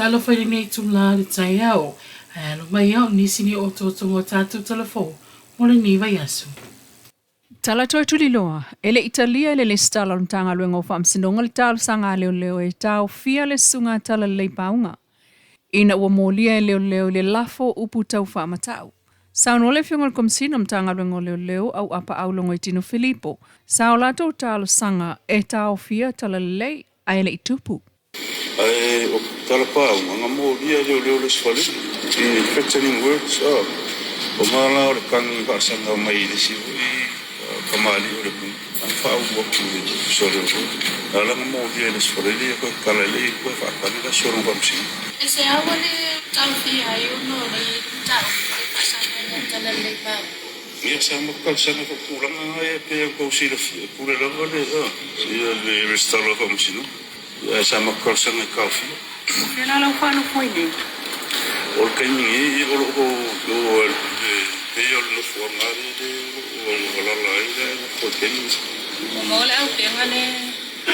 Alofa i lenei itula o le taeao, ae alo mai au nisi ni otootoga o tatou talafou mo lenei vaiaso. Tala toe tuliloa, e le i talia e le Lesitala o le Matagaluega o Faamasinoga le talosaga a leoleo e taofia le susuga Talalelei Pauga ina ua molia e leoleo i le lafo upu tau faamatau. Saunoa le Afioga i le Komesina o Matagaluega o Leoleo Auapaau Logoitino Filipo, sa o latou talosaga e taofia Talalelei ae le i tupu. Ae o tala pauga na molia e leoleo le isi fale i threatening words a o ga la o le kagi faasaga mai i le isi foi kamali'i o le atunuu ana faaulu atu i le ofisa o leoleo a la na molia e le isi fale ia koe tatala e le koe faatali la sologa faamasino. E se aua le taofia ai ona o le mataupu e faasaga ia Talalelei Pauga. Ia sa matou talosaga foi tulaga na ia pei ona tou silafia e pule lava le ia le resitala o faamasinoga. Ia ae sa matou talosaga e taofia. O fea la lau faanofo ai nei? O le taimi nei o lo o o le pei o le nofoaga lea o lo o alala ai le nofo i le taimi lenei. Ua maua le auupega le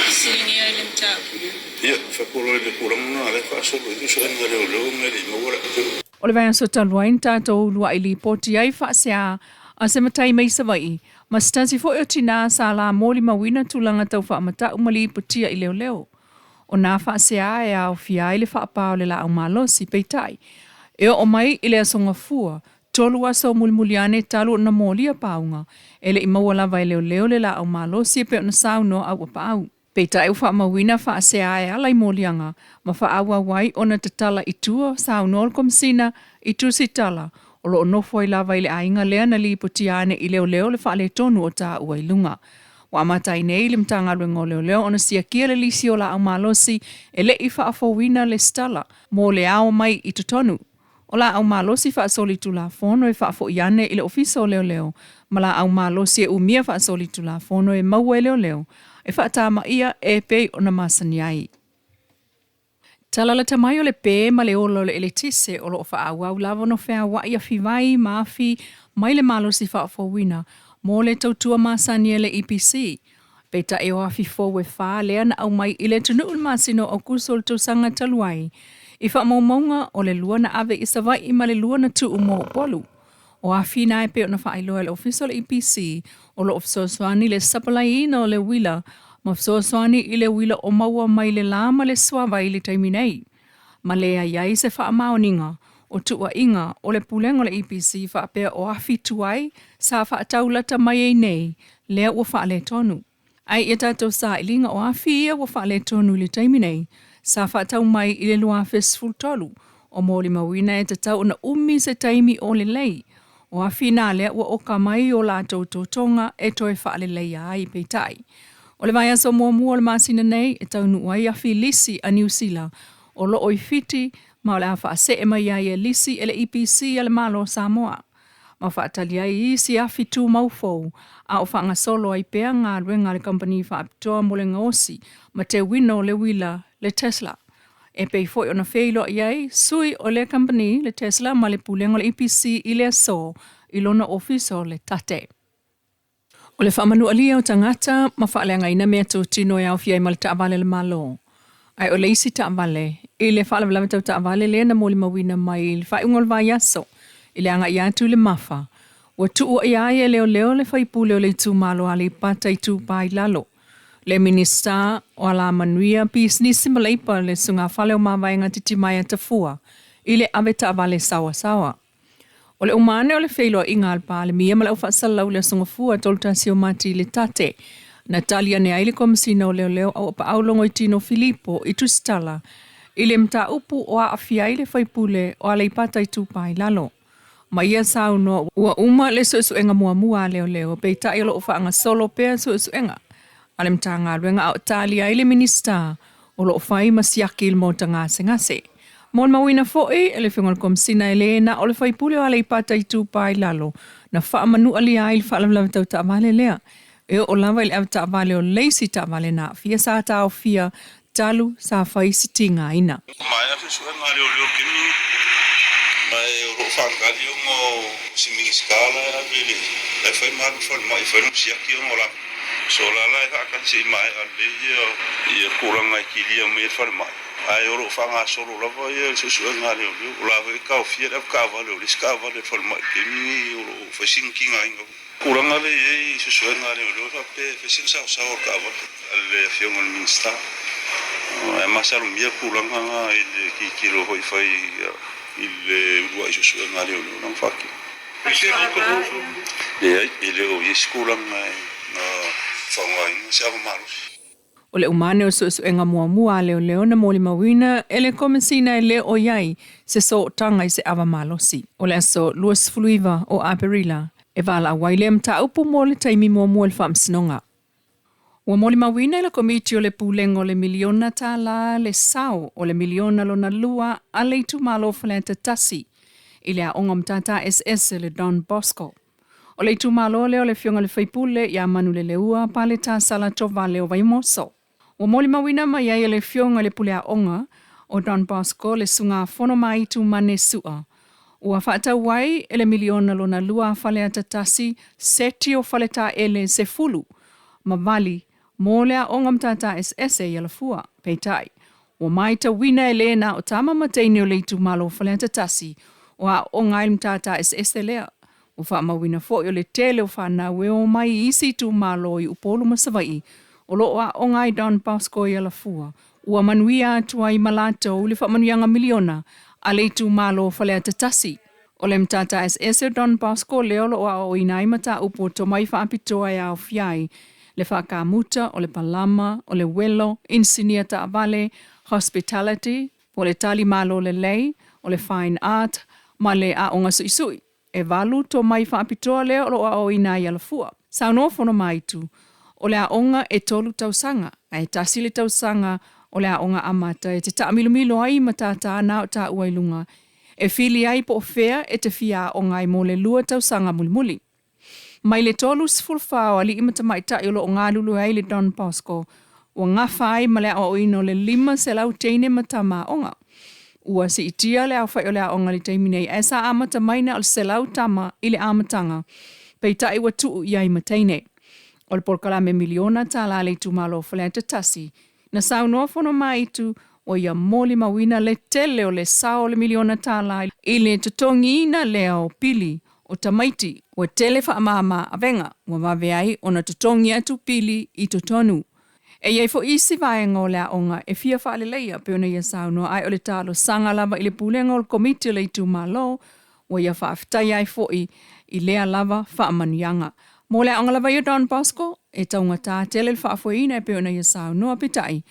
fesiligia i le mataupu lea? Ia, faapolo i le tulaga lena lea e faasolo i suesuega a leoleo ona e le i maua le auupega. O le vaiaso talu ai na tatou uluai lipoti ai faasea a se matai mai Savaii ma se tasi foi o tinā sa la molimauina tulaga tau faamatau ma lipotia i leoleo. O nā faasea e aofia ai le faapā o le laau malosi, peitai, e oo mai i le Aso Gafua, 3 aso mulimuli ane talu ona molia pauga, e le i maua lava e leoleo le laau malosi e pei ona saunoa Auapaau. Peitai ua faamauina faasea e ala i moliaga ma faaauau ai ona tatala i tua, saunoa le Komesina i Tusitala, o lo o nofo ai lava i le aiga lea na lipotia ane i leoleo le faaletonu o taua i luga. Ua amata ai nei le Matagaluega o Leoleo ona siakia le lisi o laau malosi e le i faafouina lesitala mo le ao mai i totonu. O laau malosi faasolitulafono e faafoi ane i le Ofisa o Leoleo ma laau malosi e umia faasolitulafono e maua e leoleo e faatamaia e pei ona masani ai. Tala lata mai o le pē ma le ola o le eletise o lo o faaauau lava ona feaoa'i afi vai ma afi mai le malosi faafouina mo le tautua masani a le EPC. Peitai o afi fou e 4 lea na aumai i le atunuu i le masina o Aokuso o le tausaga talu ai, i faamaumauga o le 2 na ave i Savaii ma le 2 na tuu mo Upolu. O afi na e pei ona faailoa e le Ofisa o le EPC o lo o fesoasoani i le sapalaiina o le uila ma fesoasoani i le uila o maua mai le la ma le suavai i le taimi nei. Ma leai ai se faamaoniga o tuuaiga o le pulega o le EPC faapea o afi tuai sa faataulata mai ai nei lea ua faaletonu. Ai ia tatou sailiga o afi ia ua faaletonu i le taimi nei sa faatau mai i le 2013 o molimauina e tatau ona umi se taimi o lelei. O afi nā lea ua oka mai o latou totoga e toe faaleleia ai peitai. O le vaiaso muamua o le masina nei e taunuu ai afi lisi a Niu Sila o loo i Fiti ma o le a faasee mai ai e lisi e le EPC a le Malo o Samoa. Ma faatali ai isi afi tumau fou a o faagasolo ai pea galuega a le kamupani faapitoa mo le gaosi ma teuina o le uila le Tesla. E pei foi ona feiloai ai sui o le kamupani le Tesla ma le pulega o le EPC i le aso i lona ofisa o le Tate. O le faamanualia o tagata ma faaleagaina mea totino e aofia ai ma le taavale a le Malo. Ae o le isi taavale i le faalavelave tau taavale lea na molimauina mai i le faaiuga o le vaiaso i le agai atu i le Mafa, ua tuuaia ai e leoleo le faipule o le itumalo Aleipata Itupa i Lalo, le Minisita o Alamanuia, Pisinisi ma Leipa le Susuga Fale o Mavaega Titimaea Tafua i le ave taavale saoasaoa. O le uma ane o le feiloaiga a le Palemia ma le aufaasalau i le Aso Gafua 31 o Mati i le Tate, na tali ane ai le Komesina o Leoleo Auapaau Logoitino Filipo i Tusitala i le mataupu o aafia ai le faipule o Aleipata Itupa i Lalo. Ma ia saunoa ua uma le suesuega muamua a leoleo, peitai o lo o faagasolo pea suesuega a le Matagaluega a o talia ai le Minisita o lo o fai ma siaki i le maota gasegase. Molimauina foi e le Afioga i le Komesina e le na o le faipule o Aleipata Itupa i Lalo na faamanualia ai le faalavelave tau taavale lea. E oo lava i le ave taavale o le isi taavale na aafia sa taofia talu sa fai si tigaina. Maea suesuega a leoleo taimi ma e o loo faatali ona o si Minisita la e ave i le la e fai ma alu i le falemai e fai lona siaki ona o la so la la e faatali se i maea lelei ia tulaga e kilia mai ai le falemai. Ae o lo o faagasolo lava le suesuega a leoleo. O la foi e taofia le avetaavale o le isi taavale a le falemai i le taimi lenei o lo o fai sina tigaina. Tulaga lea e i ai suesuega a leoleo e faapea e fai sina saosaoa o le taavale a le Afioga i le Minisita. Ae masalomia le tulaga lena i le tilotilo foi fai i le uluai suesuega a leoleo lana faatino. Leai, e le o i ai se tulaga na faaaogaina se ava malosi. O le uma ane o suesuega muamua a leoleo na molimauina e le Komesina e le o i ai se sootaga i se ava malosi. O le aso 29 o Aperila e valaau ai lea mataupu mo le taimi muamua i le Faamasinoga. Ua molimauina e le Komiti o le Pulega o le Miliona Tala le sao o le miliona lona lua a le itumalo Faleata 1 i le aoga o Matata Eseese le Don Bosco. O le itumalo lea o le Afioga i le sui usufono ia Manuleleua Paleta Salatovale o Vaimoso. Ua molimauina mai ai e le Afioga i le Pule Aoga o Don Bosco le Sugafono Maitu Mane Sua ua faatau ai e le miliona lona lua a Faleata 1 seti o faletaele 10 ma vali mo le aoga Matata Eseese i Alafua. Peitai, ua matauina e le na o tama ma teine o le itumalo Faleata 1 o aooga ai le Matata Eseese lea. Ua faamauina foi o le tele o fanau e o mai i isi itumalo i Upolu ma Savaii o lo o aooga ai Don Bosco i Alafua ua manuia atu ai ma latou le faamanuiaga miliona a le itumalo Faleata 1. O le Matata Eseese o Don Bosco lea o lo o aoaoina ai mataupu o tomai faapitoa e aofia ai le faakamuta, o le palama, o le uelo, inisinia taavale, hospitality, po o le talimalo lelei, o le fine art ma le aoga suisui. E valu tomai faapitoa lea o lo o aoaoina ai i Alafua. Saunoa Fonomaitu, o le aoga e 3 tausaga, ae 1 le tausaga o le aoga amata e te taamilomilo ai matata na o taua i luga, e fili ai po o fea e te fia aoga ai mo le 2 tausaga mulimuli. Mai le 34 o alii ma tamaitai o lo o galulue ai le Don Bosco, ua gafa ai ma le aoaoina o le 500 teine ma tama aoga. Ua siitia le aofai o le aoga i le taimi nei, ae sa amata mai na o le 100 tama i le amataga, peitai ua tuu i ai ma teine. O le polokalame miliona tala a le itumalo Faleata 1, na saunoa Fonomaitu ua ia molimauina le tele o le sao o le miliona tala i le totogiina lea o pili o tamaiti ua tele faamama avega ua vave ai ona totogi atu pili i totonu. E i ai foi isi vaega o le aoga e fia faaleleia pei ona ia saunoa, ae o le talosaga lava i le pulega o le Komiti o le Itumalo ua ia faafetaia ai foi i lea lava faamanuiaga. Mo le aoga lava ia Don Bosco, e taugata tele le faafoeina e pei ona ia saunoa, peitai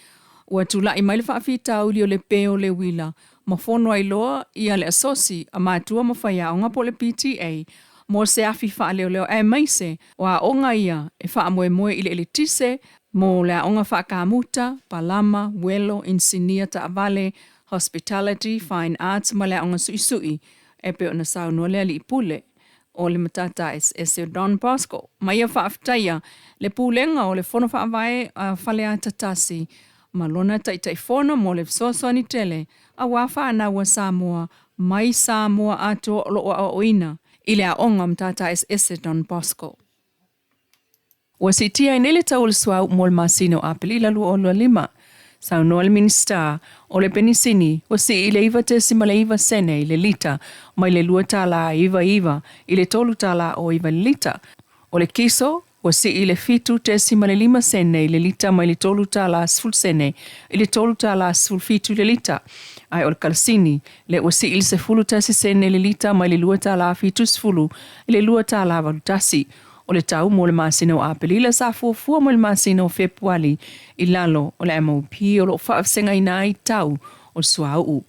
ua tulai mai le faafitauli o le pe o le uila ma fono ai loa ia le asosi a matua ma faiaoga po o le PTA mo se afi faaleoleo aemaise o aoga ia e faamoemoe i le eletise mo le aoga faakamuta, palama, uelo, inisinia taavale, hospitality, fine arts ma le aoga suisui e pei ona saunoa le alii pule o le Matata Eseese o Don Bosco. Ma ia faafetaia le pulega o le Fono Faavae a Faleata 1 ma lona Taitaifono mo le fesoasoani tele aua fanau a Samoa mai Samoa atoa o lo o aoaoina i le aoga o Matata Eseese Don Bosco. Ua siitia ai nei le tau o le suauu mo le masina o Aperila 2025. Saunoa le Minisita o le penisini ua sii i le 9.9 sene i le lita mai le $2.99 i le $3.09 i le lita. O le kiso ua sii i le 7.5 sene i le lita mai le $3.10 i le $3.17 i le lita. Ae o le kalasini lea ua sii i le 11 sene i le lita mai le $2.70 i le $2.81. O le tau mo le masina o Aperila sa fuafua mo le masina o Fepuali i lalo o le MOP o lo o faavasegaina ai tau o le suauu.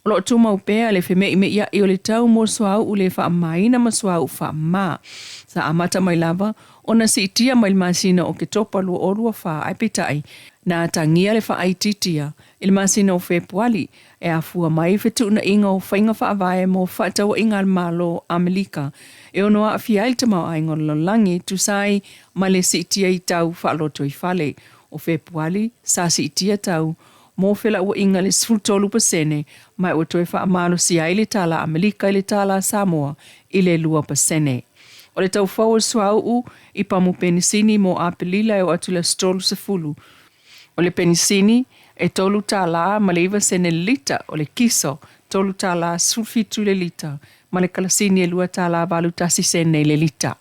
O lo o tumau pea le feme'ime'ia'i o le tau mo le suauu le faamamaina ma suauu faamama. Sa amata mai lava ona siitia mai le masina o Oketopa 2024, ae peitai na atagia le faaitiitia i le masina o Fepuali e afua mai fetuunaiga o faiga faavae mo fefaatauaiga a le Malo Amelika e ono aafia ai le tamaoaiga o le lalolagi e tusa ai ma le siitia i tau faalotoifale. O Fepuali sa siitia tau mo felauaiga le 13% ma ua toe faamalosia ai le tala Amelika i le tala Samoa i le 2%. O le tau fou o le suauu i pamu penisini mo Aperila e oo atu i le aso 30. O le penisini E $3.09 le lita, o le kiso, $3.17 le lita, ma le kalasini e $2.81 le lita.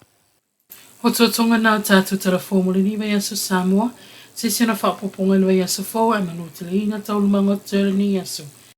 Otootoga na o tatou Tala Fou mo lenei vaiaso Samoa, se isi ona faaopoopoga i le vaiaso fou ae manuteleina taualumaga o totoe o lenei aso.